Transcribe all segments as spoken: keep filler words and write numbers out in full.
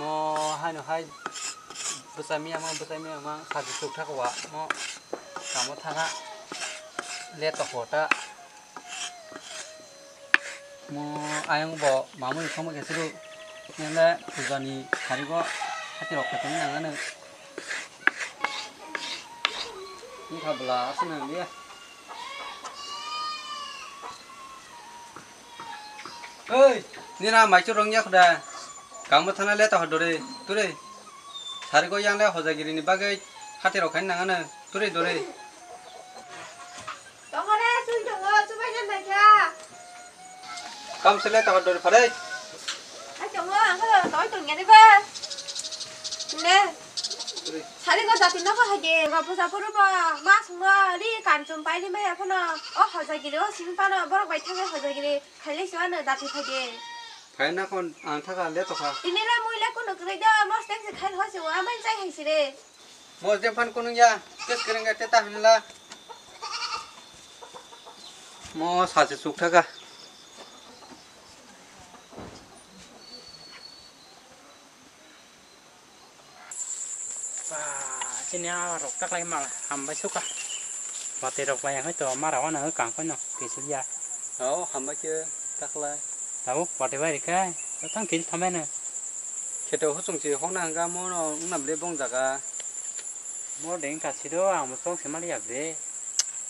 Mo haino hai bwsai miyamang, bwsai miyamang, saji tuk thak wa, mo kamo thana le tokho ta. Mo ayang bo mamui khomo khe suru, nele pujani sarigo hati rok khe tongwi nangano. Wngkha bwla aswk nang liya. Oi, nina maichuk rong yak da. Kangbo thana le ta hodore, ture. Sarigo yang le hojagiri ni bagwi hati rok khain nangano, ture dore. Tongore, chwng tongo, chubaina naikha. Kam sele ta dori pharai. Hai tongo, ang ko toi tongya de ba. Ne. Sari ko jati no ko hage, ga puja puru ba, ma sungo ri kan chum pai ri mai aphano. O hojagiri, o simi pano, borok bai thangwi hojagiri, khaile so ano jati phage. Phai na kon ang thaka le tokha. Tini le mui le kunu kwrwi do, mos teng se khai ho se, o amai jai hai se re. Mo je phan kunung ya, tes kereng ga teta himla. Mo sa se suk thaka. Ba, chini a rok tak lai mal hambai suka. Bati rok bai hai to mara wana kang kono kisil ya. Oh, hambai ke tak lai. Tau, bati bai rikai, tang kil thamai na. Kheto hosong si hokna hwnkha, mono wngna bwle bong jaga. Mo deng ka sido, ang mo chong se mali ya bwle.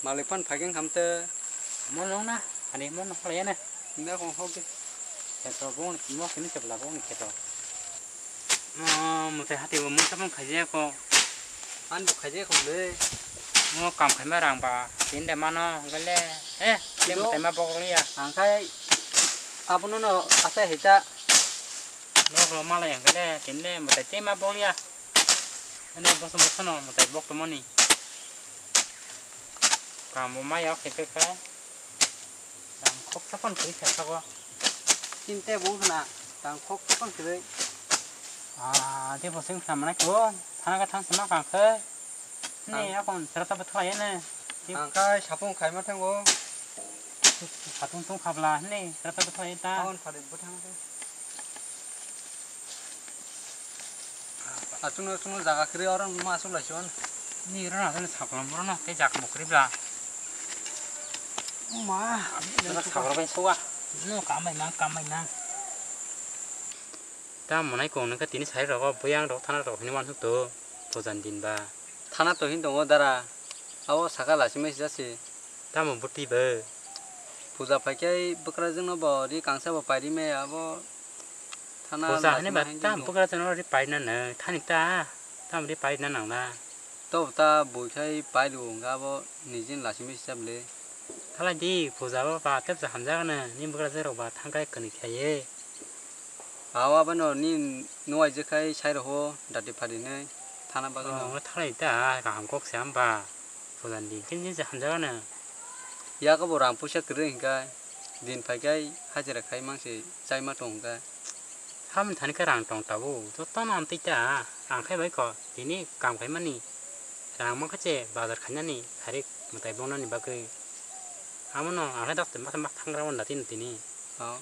Malik phan phai khe wngkha mte. Mo nong na, ani mo nong khlai ya na. Nda kong hok de. Kheto bong, mo kini chepla bong kheto. Mo, mo te hati bo mo sabong khai je ko. An bo khai je ko bwle. Mo kam khai ma rang ba, tin de mano, gale. Eh, te mo Sido. Te ma bok ya. Ang khai, abono no asai hita. Nok rok malai hwnkhe le, tini le mwtai tei ma bok ya. Ani boso boso no mwtai bok tongmani. Kamo maya khe khe khe. Tang khok sapon khe khe sago. Tinte bung khna, tang khok sapon khe. Ah, de boseng khna manai ko. Thana ka thang sama kang khe. Ni akon sera ta bwthlai ne. Ang khai sapung khai ma thango. Satung tung khabla ni sera ta bwthlai ta. Akon phari bwthang khe. Achukno, achukno jaga kwrwi oro ma achuk lai chibano. Ni oro na saklam oro na tei jak bo kwrwi bla. Ma, jaga saklam bai suwa. No kamai mang, kamai mang. Ta monai kong nokha tini sai rogo buyang rok thana rok hini wansuk to pujan din ba. Thana to hin tongo dara. Abo saka lachimai sijasi. Tamo bwtwi bo. Puja phaikhe bwkrajwkno bo ri kangsa bo pairi maya abo thana puja hwnwi ba lachimai tamo hinwi bwkrajwkno ri pairina nang thani ta tamo ri pairina nangla. Tobo ta buikhai pailu hwnkhe abo nijini lachimai sijabwle. Thalai di puja bo ba tebsa hamjakno nini bwkrajwk rok ba thangkhai kwnwi khlaiwi. Awa bano ni nuai je khai sai rokho dati pharinai thana bagwi no. Oh, thalai ta kaham kok se hamba. Pujan din khe je hamjagano. Yago bo rang puisa kwrwi hwnkhe din phaikhai hajira khai mangse chaima tong hwnkhe. Hamni thani khe rang tong tabuk jotono amtwi ta ang khai bai kho tini kam khaimani rang mankha se bazar khainani sari mwtai bongnani bagwi. Amono ang khai dakte masa mak thangra wanda tini tini. Oh.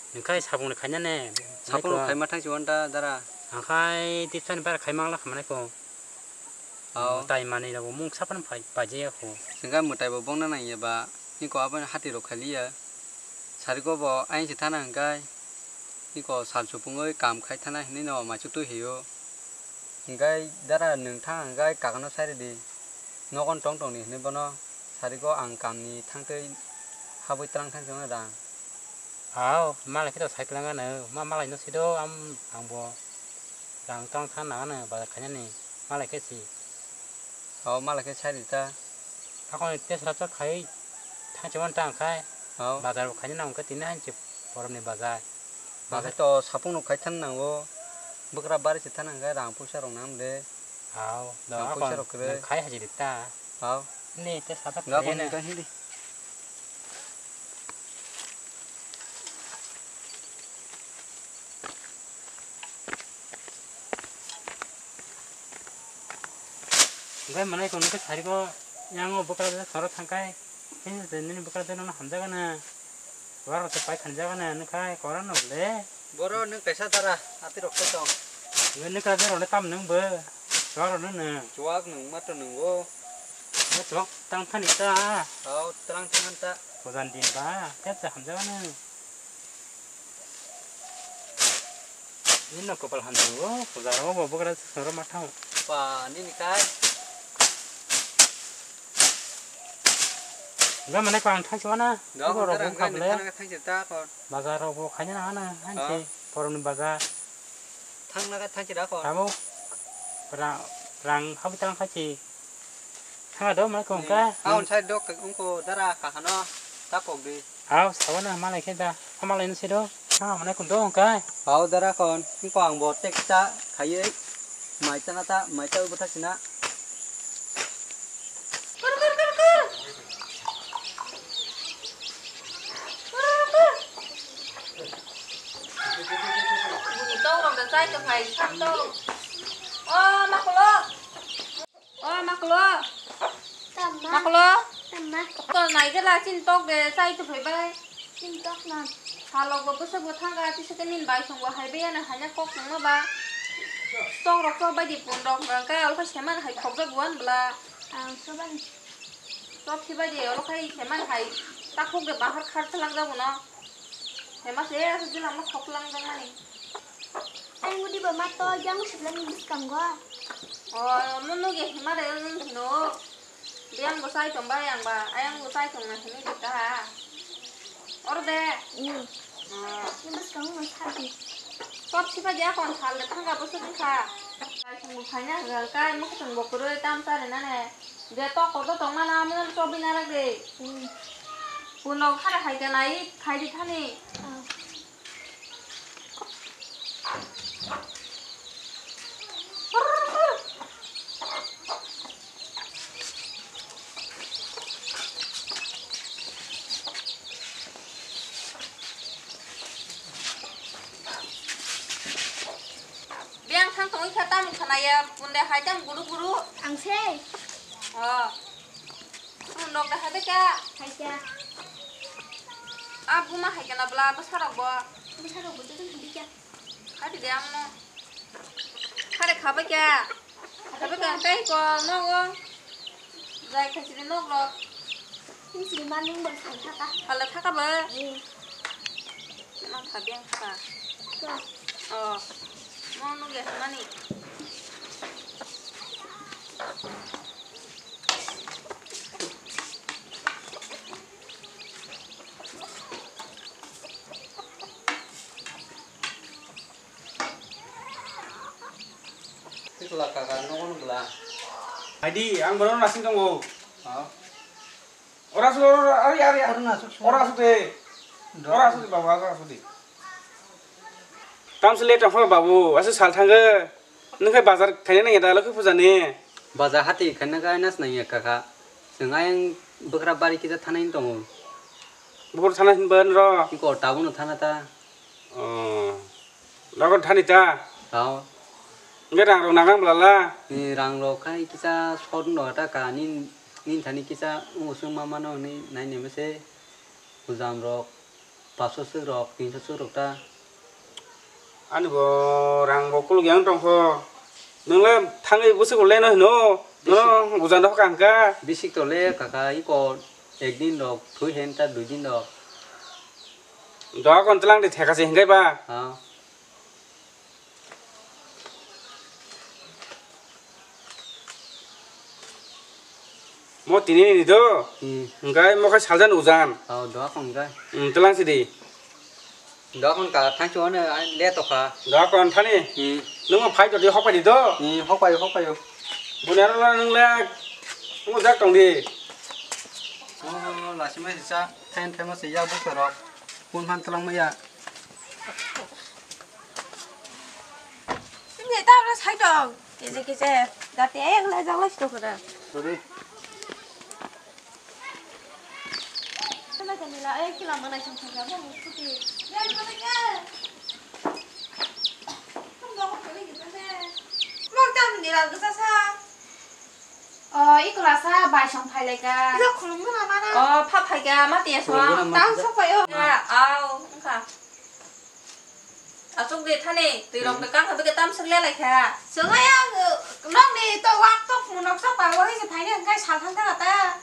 Hwnkhe sabungni khaina ne. Sabungno khaima thangsi wanta dara. Hwnkhe tisani bara khaima wngla khamanai kho. Oh. Tai manwi rokbo mung sapan pai paijaya kho. Hwnkhe mwtai bo bongna nangya ba. Niko aboni hati rok khailiya. Sariko bo ayang se thana hwnkhe. Niko sal supungwi kam khai thana hinwi no maichuk twi hiyo. Hwnkhe dara nwng thang hwnkhe kakno sai rwdi. Nogon tong tongni hinwi bono. Sariko ang kamni thangtwi habwi twlang thang chwngno rang. Ao, malai khe to sai kwlangano, ma malai no sido, am, ang bo rang twlang thang nangano, bazar khainani, malai khe si. Ao, malai khe sai rita. Akoni tei srapsa khai thang chimon tang khai, Ao. Bazar bo khaina nang khe tini hanchi boromni bazar. Bazar to sapung no khai thang nango, bwkra bari se thang nang khe rang puisa rok nang de. Ao, do rang puisa akon rok kwrwi. Khai haji rita. Ao. Ni te sapa Nga khai kon na. Kan hindi. Gai manai kono ke sari ko yang o bokra de soro thangkai. Ini de nini bokra de nono hamjaga na. Waro te pai khanjaga na nukai kora no le. Boro nwng kaisa dara, ati rok se tong. Nwng kaisa rok tam nwng bo. Chuwak rok nwng. Chuwak nwng ma to nwng o. Nwng chuwak tang thani ta. Hao, tang thani ta. Pujan din ba, tep ta hamjak nwng. Nini no kopal hamjak o, puja rok bo bugra soro ma thang. Pa, nini kai. Ga mane ko ang thang chuwa na. Ga ko rok bo kable. Thang ta ko. Bazar rok bo khaina na na, hanchi, poroni bazar. Thang na thang chi da ko. Tamo, rang, rang habi tang khachi. Thang do mai kong ka. Aun sai dok ungko dara ka hano, ta kok di. Aw, sawana malai khe da, hamalai no se do. Thang mane kong do kong ka. Aw, dara kon, ungko ang bo tek ta khayoi. Mai ta na ta, mai ta ubo thak sina. Kur, kur, kur, kur. Kur, kur. Bini tok rok da chai tong phai, sam tok. O, makulo. O, makulo. Tama. Makulo. Tama. Ko nai gela chin tok de chai tong phai bai. Chin tok na. Salok bo bwswk bo thang ga, tisa ke nin bai song bo hai bai ya na hai na kok tong ma ba. Tok rok to bai di pun rok rang ka, alkha seman hai khok jak wan bla. Ang so ban. Tok si bai di, olo khai seman hai. Takhuk de bahar khar tlang jak no. Hema se, asa jila ma khok lang jak mani. Ang udi ba ma to jang sibla ni bwskango. O, mo nuge hima de ang hino. Biyang bo sai tong ba yang ba, ayang bo sai tong na hini de ta. Or de. Hmm. Ah. Ni bwskango ma sabi. Top sipa dia kon sal de thanga bo sudin kha. Sai tong bo khaina ga kai mo tong bo kuro tam sa de na ne. De tok ko to tong ma na mo to bina rak de. Hmm. Puno khara khai ka nai khai di thani. Ah. Biyang thang tongwi kha, tamo khwnaya, bunde hai tamo guru guru. Ang se. Oh. Ang nok da hai bai kha. Hai kha. A buma hai kha na bla, bwsa rok bo. Bwsa rok bo joto hai kha. Hai de amno. Khare khabai kha. Khabai kha tei ko nogo. Jai khaisiri nok rok. Sini manung bar sang thaka. Hala thaka ba? Hmm. Ma kha biang thaka. Ko. Oh. Mo nung ya mani. Tikla kaka nogo nukla. Haidi, ang borok nasing tongo. Ha? Ora su, ora, ari, ari. Ora na su, su. Ora su de. Do. Ora su de, babu, ora su de. Tamsi le tongkho, babu, asu sal thango. Nung khe bazar khaina nang ya da, Lokhi puja ni. Bazar hati khaina kha, aina se nang ya kaka. Chwng ayang bwkra bari kisa thanai tongo. Bukur thana hinba nro. Iko tabuk no thana ta. Oh. Nogo thani ta? Tao. Hwnkhe rang rok nagang bwlala? Ni rang rok khai kisa short no ta ka nin, nin thani kisa ungo sung ma mano hwnwi nai ni mese. Hujam rok, paso suk rok, tinso suk rok ta. Ani bo rang bo kuluk yang tongkho. Nwngle thangwi bwswk bo leno hino. Nono ujan rok hokha hwnkha. Bisik to le kaka iko ek din rok thui hen ta dui din rok. Doa kon tlang de theka se hingkai ba. Ha. Mo tini ni do. Hmm. Hingkai mo khai saljan ujan. Oh, doa kon hingkai. Hmm, tlang sidi. Doa kon ka thang chuan le to kha. Doa kon thani. Hmm. Nung mo phai to di hok pai di do. Hmm, hok pai, hok pai. Buni aro la nung le. Mo jak tong di. Oh, la sima sisa. Then then mo se ya bu karo. Kun phan tlang maya. Sini ta ora sai tong. Keje keje. Gati ayang la jang la sito kara. Sorry. Sama kani la, eh, kila mana sing sing kamu, kuti. Ya, mana ya? Kamu dong kali gitu sih. Mau tahu nih la, gesa sa. Oh, iko la sa bai song phai lai ka. Iko khulum gana mana? Oh, pha phai ka, mati ya so. Khulum gana mati. Tang sok phai o. Ya, au, engka. Achuk de thani, twi rok de kang kha beke tam sik le lai kha. Swngai ang, nokni to wak tok munok sa pa wahai se phaini hwnkhe sal thang thang ta.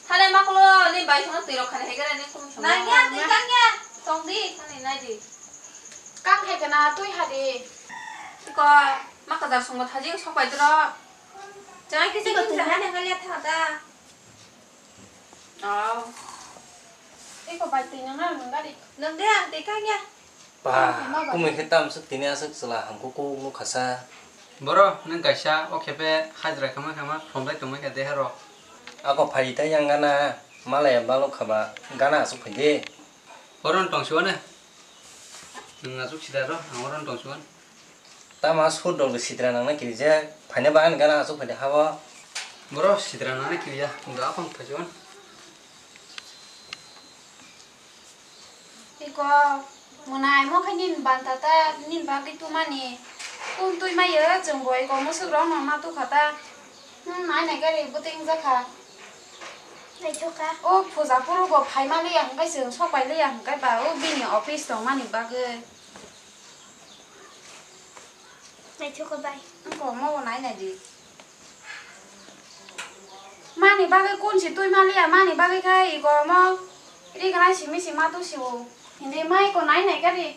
Thani maklo ni bai sono twi rok khani hegera ni kum sono. Nang ya, twi kang ya, tong di. Thani nai di. Kang hai kana twi ha di. Ko, ma kajar songo thajing sok bai dro. Jangai kisi ko twi ha ne ngal ya tha ta. Oh. Iko bai twi nang na nang gari. Nang de ang twi kang ya. Pa, kumui khe tam swk tini aswk chwla hamkuk kuk nuk kha sa. Boro, nwng kaisa o khe be hajra khama khama phomlai tongmai kha de haro. Ako phai ta yang gana, malaya balok kha ba, gana aswk phai de. Oro no tong siwano. Nwng aswk sida ro, ang oro no tong siwano. Tama sut rok de sitra nang na kiri je, phai na ba ani gana aswk phai de habo. Boro sitra nang na kiri ya, do apang phai siwano. Iko, mwnai mo khe nini banta ta, nini bagwi tumani. Kun twi mayo, chwng bo iko musuk rok no ma tukha ta. Hmm, nai nai gari bwtwi wngjakha. Naithok kha. O puja poro bo phai ma liya hwnkhe chwng sok pai liya hwnkhe ba o bini office tong mani bagwi. Naithok kha bai. Wngkha omo bo nai nai di. Mani bagwi kun si twi ma liya, mani bagwi khai iko omo ri gwnai simi sima tu si o. Hindi mai ko nai nai gari.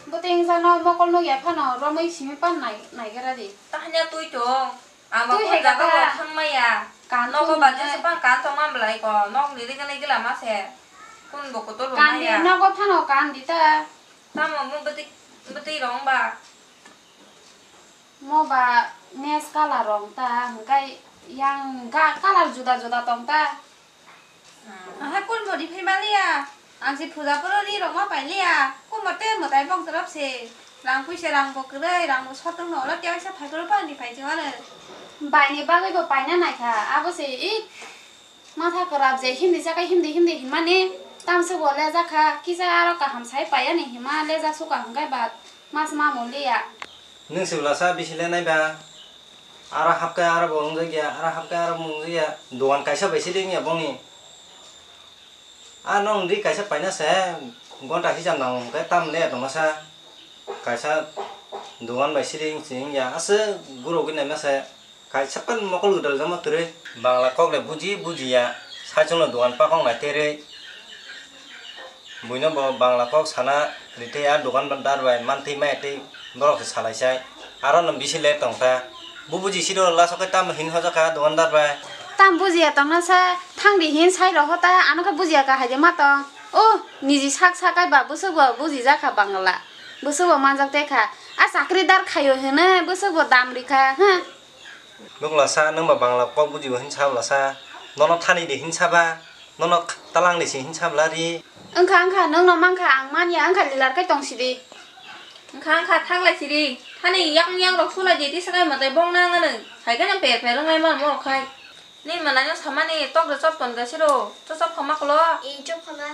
Bwtwi wngsa no mokol nuk ya phano romwi simi pan nai nai gra di. Tahnya twi tong. Ama twi ko hai jaga kata. Bo thang maya. Kan nogo twi ba mane. Jese pan kan tong man belai ko. Nok ni ri gwnai gila ma se. Kun bo kotor bo kan di maya. Nogo phano kan di ta. Tamo mo bwtwi bwtwi rong ba. Mo ba mes colour rong ta, hwnkhe yang ga colour juda juda tong ta. Aha, kun bodi phai maliya, ang se puja poro ri rok ma pailiya, kun mote mwtai bong torop se, rang puisa rang bo kwrwi, rang bo sotong no olo tiya kaisa phai phuru pani phai chwng ano. Bai ni bagwi bo paina naikha, abo se i. Matha kwrap je himdi jaka himdi himdi hinmani tamswk bo lejak kha, kisa aro kaham sai paiya ni hima lejak suka hwnkhe ba mas ma muliya. Nwng se bwlasa bisi le naiba, aro hapkhe aro bo wngjakya, aro hapkhe aro bo wngjakya, dogan kaisa bai sidi wngya bongni. A nwng ri kaisa paina se gonta hisa nang hwnkhe tam le tongmasa, kaisa dogan bai sidi wngsi wngya, aswk gurogwi naima se. Kaisa pan mokol gwdal jama kwrwi. Bangla kok le buji bujiya, saichung no dogan pakong nai terwi. Buino bo Bangla kok sana ritwi a dogan dar bai mantwi maya twi borok se salai sai. Aro no bisi le tong ta. Bu buji siro laso khe tamo hin hoja kha dogan dar bai. Tam bujiya tong na sa thang di hin sai roho ta ano khe bujiya kha hai de ma tong. O niji sak sakai ba bwswk bo buji ja kha Bangla. Bwswk bo manjak te kha. A chakri dar khaio hene bwswk bo dam ri kha. Huh. Bwkla sa, nwng ba Bangla kok bujibo hin sa bwla sa, nono thani de hin sa ba, nono talang de se hin sa bwla ri. Wngkha, wngkha, nwng no mankha, ang manya, wngkha lilar kai tong sidi. Wngkha, wngkha, thaklai sidi. Thani yakung yang rok sulai di, tisa kai mwtai bong nang ano. Hai kai nang per per wnglai man mo rok khai. Ni manai no samani tok de chop ton ga siro, chop chop khama kolo. I chop khama.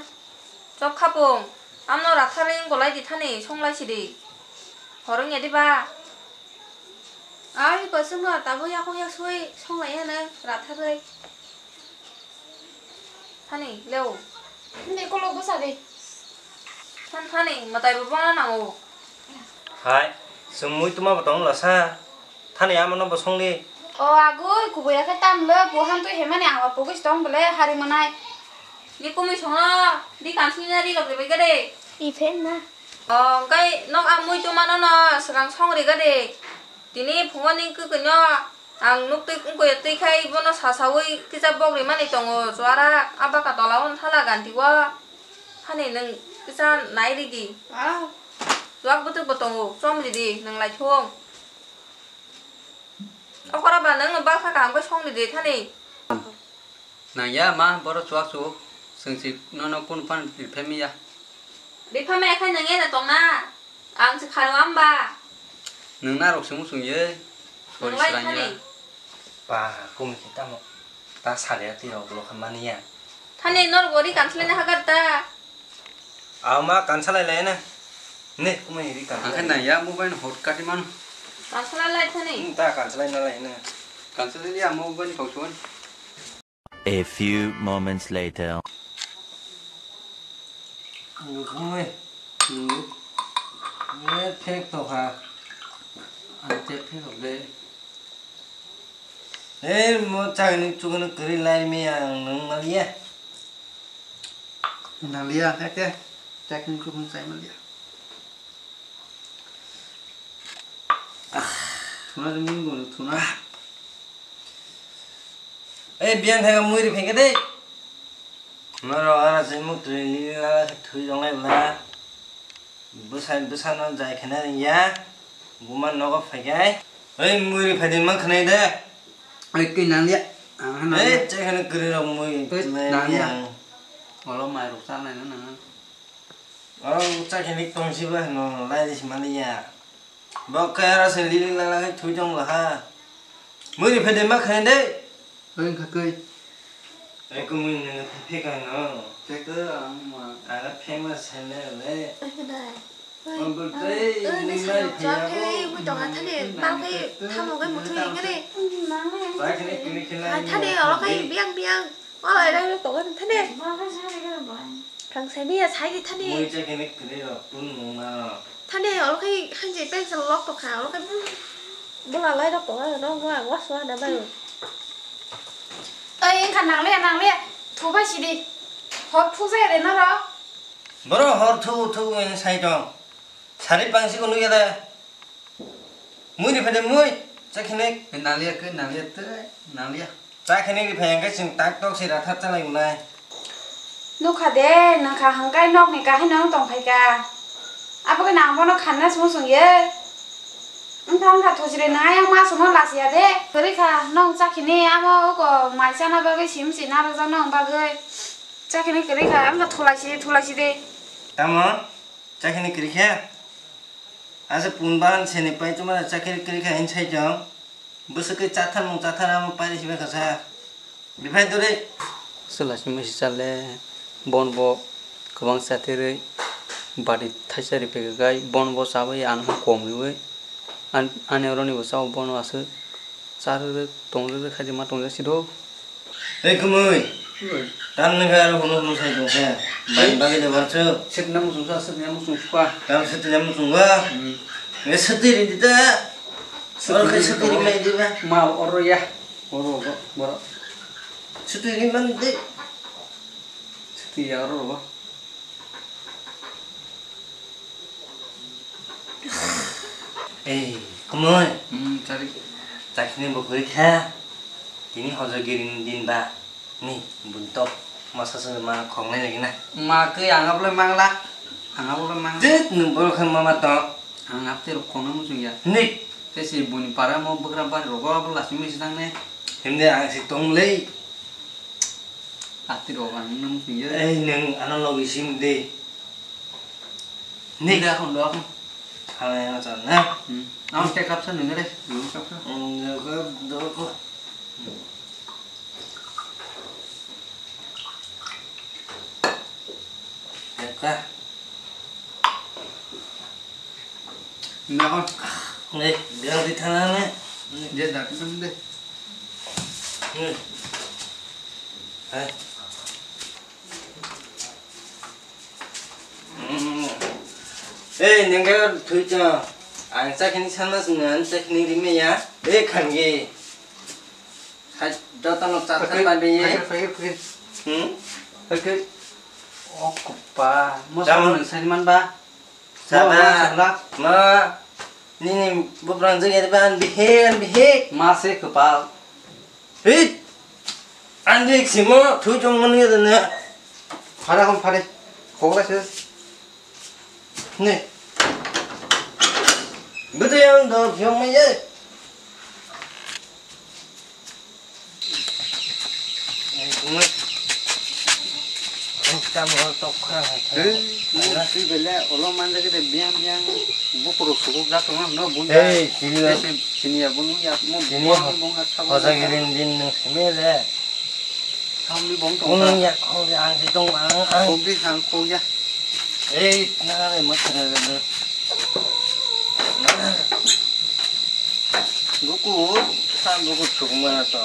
Chop khapung, amno rathar ring golai di thani, songlai sidi. Horong ya di ba. Ai, kosong no, tabo yakung yak sui, songlai ya na, ratharwi. Thani, leo. Hindi kolok bwsa di. Than thani, mwtai bo bongna nango. Hai, chwng mui tuma bo tong la sa. Thani ama no bo songli. O agoi, kubui ya khe tam le, bo ham twi hemani ang pogis tong bole, hari manai. Ni kumui songno, di kansi na ri lok de bai gade. I phen na. O, hwnkhe nok a mui tuma no no, swkang song ri gade. Tini phungo ni kwkwi no, ang nuk twi wngkoi twi khai bono sasaui kisa bok rimani tongo, chuara a baka tola o thala ganti o. Hani nwng kisa nai ridi. Ah. Chuak bwtwk bo tongo, chom ridi, nwng lai thung. Okora ba nwng no baksa kaham khe song ridi thani. Nang ya ma, boro chuak chu, chwng si nono kunu phano riphaimya. Riphaimya khai nwng eno tongna, ang se kharo amba. Nwng narok se muchung ye, sori Nwng lai srang ya. Thani. Ba, kumi khe tamo, ta sale ya twi rok ulo kha mani ya. Thani nor gori kanslai na hagar ta. Ama kansalai lai na. Ne, kumi ri kansalai. Ang khe nang ya mobile hot kati mano. Kansalai lai thani. Hmm, ta kansalai na lai na. Kansalai ya mobile thok chuan. A few moments later. Phek tokha. Ang te phek de. Eh, mo chagini chugano kwrwi lai mi ang nung maliya. Naliya, heke. Chagini chugano chai maliya. Ah, thuna de mung bono thuna. Eh, biyan thangka mui ri phengke de. Norok aro se muk twi lila thui tonglai bwla. Bwsai bwsano jai khna ringya. Buma nogo phaikai. Oi muri phaidi man khnai de. Oi twi nang ya. Ang hana. Ei chekhani kwrwi rok mui. Oi nang ya. Olo mai rok cha nai na nang. Oro chekhani tongsi ba no lai di simani ya. Bo khe aro se lili lala khe thui tong la ha. Muri phaidi ma khnai de. Oi kha koi. Oi kumui nang phe ka no. Khe ko ang ma. Aga famous hai le le. Ai khe dai. Oi, ang bul tei oi, nai nai salo phe chak ya khe ko. Mui tong a thani. Nang khe thamo khe muthung khe ni. Ba khe ni kini khe lai. Thani oro khe biang biang. Oi, lai ro tong a thani. Kang sai mi ya sai di thani. Mui cha khe ni kri ro tun mung ma ro. Thani oro khe hanji peng sa lok to kha oro khe bula lai rok to no wa wa swa na bai. Oi, wngkha nang le nang le. Thu bai si di. Hor thu se de no ro. Boro hor thu thu wng sai tong. Sari pang si ko nugya de. Mui ni phai de mui. Cha khe ni. Nang le ke nang le te nang le. Cha khe ni ri phai ang khe chwng tak tok se ra thar cha lai nai. Nukha de, nangkha hangkai nokni kahai nong tongphaika. Abo khe nang bono khanna sung sung ye. Wngkha wngkha thusiri nang ayang ma sono lasiya de. Kwrwi kha nong chakhini amo uko mai chana bagwi sim si narwkjak nong bagwi. Chakhini kwrwi kha wngkha thulaisi thulaisi de. Tamo? Chakhini kwrwi kha? Asa pun bahan seni pai chuma chakhini kwrwi kha hin sai chong. Bwswk khe chathar mung chathar amo pairi sibai kasa. Biphai duri. Swlai simi si chale bon bo kwbang chathirwi bati thaisa riphaikha gai bon bo chabai ano kom riwi ani oroni bo chao bono aswk charwrwk tongrwrwk khaidi ma tongjak sido. Ei kumui. Oi. Tam nang khe aro hunu hunu sai tong khe. Bai bagwi de barchu. Sit na muchung sa, sit na muchung sukha. Tam sit na muchung ga. Hmm. Nge sati ri dita. Oro khe sati ri mai diba. Ma oro ya. Oro oro boro. Sati ri man de. Sati ya oro oro. Ei, kumui. Hmm, chari. Chakhini bo kwrwi kha. Tini hojagiri ni din ba. Ni, buntok. Masa se ma khongnai lagi na. Ma khe ang abo le mangla. Ang abo le mangla. Jit, nwng borok khe mama tong. Ang apte rok khongna muchung ya. Ni. Te si buni para mo bwkra bari rogo abo lasing misi tang ne. Himde ang si tong le. Atiro ang nung sing ye. Ei, nung ano logi sim de. Ni. Ni da kon do akon. Khala yang acha na. Hmm. Ang te kapsa nung re. Nung kapsa. Hmm, ya kap do ko. Ya ka. Nakon. Nge, biang di thana ne. Je dak sam de. Nge. Hai. Mm. Ei, nengke thui cho. Ang chakhini sanma sini, ang chakhini rime ya. Ei, khangi. Hai, jotono cha Oke, thar bai ye. Oke, oke, oke. Hmm? Oke. O kupa, mo Jam. Sama nang sani man ba? Sama. Mo, mo, Ma, nini bubrang jeng edi ban bihe, an bihe. Ma se kupa. Hei, an dik simo, thui chong mani edi na. Phara kon phare. Khogla se. Ni. Bete yang do, yang mai ye. Tam hor tok kha hai. Hei, mo twi bele olo manja khe de biang biang bukuro sukuk jak tong no bun. Hei, sini ya. Sini ya bunu ya mo. Sini bung ya sabo. Hoja girin din nung simi le. Samni bong tong. Unung ya khong ya ang si tong ang ang. Khong di ang khong ya. Ei, nang le mo tong le. Buku, sa buku chukma to.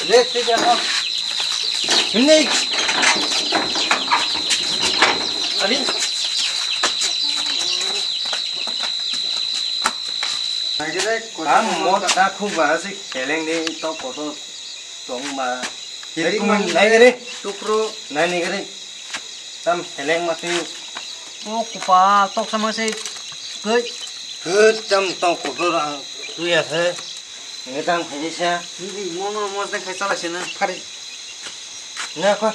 Let's sit down. Hindi. Tam mo ta khung ba si keleng ni to koto tong ba. Kiri Nai kuman nai gere. Tukro. Nai ni gere. Tam heleng ma tu. O kupa tok sama se. Koi. He tam tong koto ra tu ya se. Nge tam khai sa. Mo mo mo se khai sala se na. Kari. Na ko.